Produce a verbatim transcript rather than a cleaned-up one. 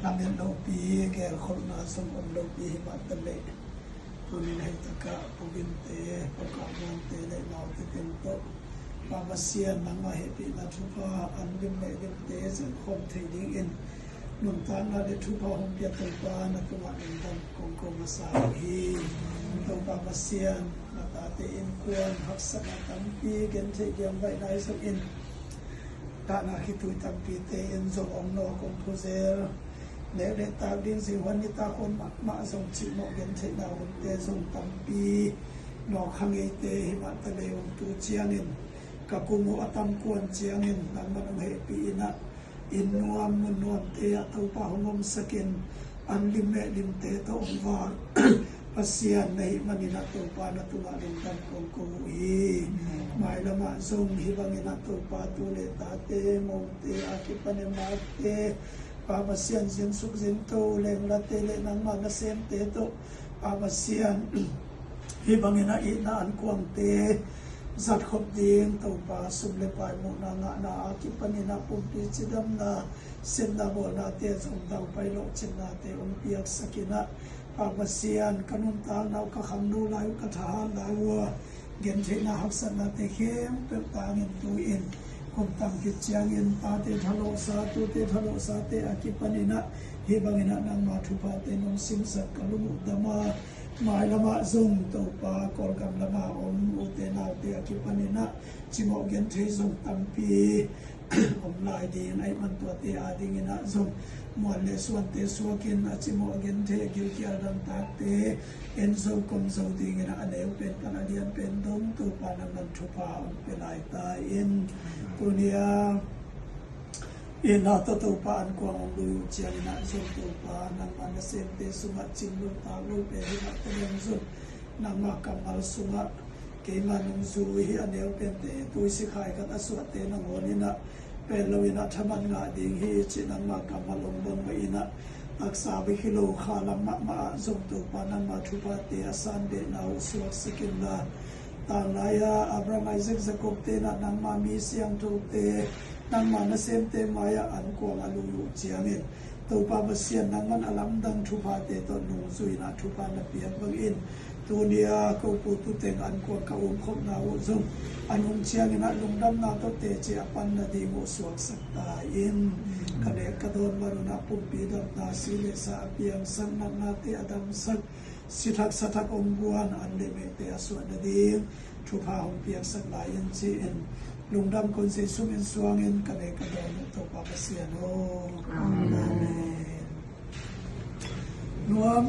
Lamet lopi, gelkholhna zong om lopi hi mah taleh, tunin hei takah pu Ginte, pu Kap Muangte le naute teng tawh, Pa Pasian, nangmah hehpihna thupha an lim le limte zang khawm thei dingin nuntakna le thupha hong pia Topa, na tungah lungdam kong ko masa uh hi. Topa Pasian, na tate innkuan haksatna tampi gentheih diam baih nai zongin, kahna khitui tampite in zong om nawk om phuzel. Nek le tak ding zing huan nitak huan mahmah zong cimawh gentheihna hunte zong tampi nawk kha ngeite hi mah taleh, hong tu ciangin ka kum uh a tam kuan ciangin nangman hong hehpih in ah, inn nuam mun nuamte ah Topa hong omsakin, an lim le limte tawh hong vak Pasian na hih manin ah Topa, na tungah lungdam kong ko uh hi. Mailamah zong hih bangin ah Topa, tu le tate, mote a kipan e, mate, Pa Pasian, zingsuk zingto lenglate le nangma nasemte tawh, Pa Pasian, hih bangin ah itna ankuangte zat khop ding Topa, sum le pai muhna ngahna a kipanin ah pumpi cidamna, sepna bawlnate zong daupai lawhcinnate hong piaksakin ah, Pa Pasian, ka nuntakna uh ka khangno lai uh, ka thahat lai uh a gentheihna haksatnate khempeuh tangin tu-in, kum tang khit ciangin tate thalawhsa, tute thalawhsate a kipanin ah hih bangin ah nangma thuphate nong simsak ka lung uh dam a, mailamah zong Topa, Kawlgam lama om ute naute a kipanin ah cimawh genthei zong tampi om lai ding ahih man, tuate adingin ah zong muan le suante suakin, a cimawh a genthei a gilkial dangtakte en zo kom zo dingin ah a neu pen pan a lian pen dong Topa, nangman thupha hong pia lai ta in. Tuni a itna tawh Topa ankuang hong lui uh ciangin ah zong Topa, nangma nasemte sungah cing lo tak lo pen hi mah taleh zong, nangma kammal sungah keima nungzui hi a neu pente tuisik hai khat a suahte nangawnin ah pen loin ah thaman ngah ding hi cih nangma kammal om bang mah in ah, taksa bek hi lo kha lam mahmah ah zong Topa, nangma thuphate a sandehna uh suaksak inla, tanglai-a Abraham, Isaac, Jacob-te in ah nangma mi siangthote, nangma nasemte mai-ah ankuang a lui uh ciangin, Topa Pasian, nangman a lamdang thuphate tawh nungzui in ah thupha na piak bangin, tuni a ko pu tu teng ankuang ka umkhopna uh zong a nung ciangin ah lungdamna tawh teci a pan nading uh suaksak ta in. Ka nek ka dawn man un ah pumpi damna, si le sa a piangsak, natnate a damsak, si thak sa thak om buan, an le mehte a suah nading thupha hong piaksak lai in ci-in, lungdam kon Jesu min suangin ka nek ka dawn uh, Topa Pasian aw. Amen. Nuam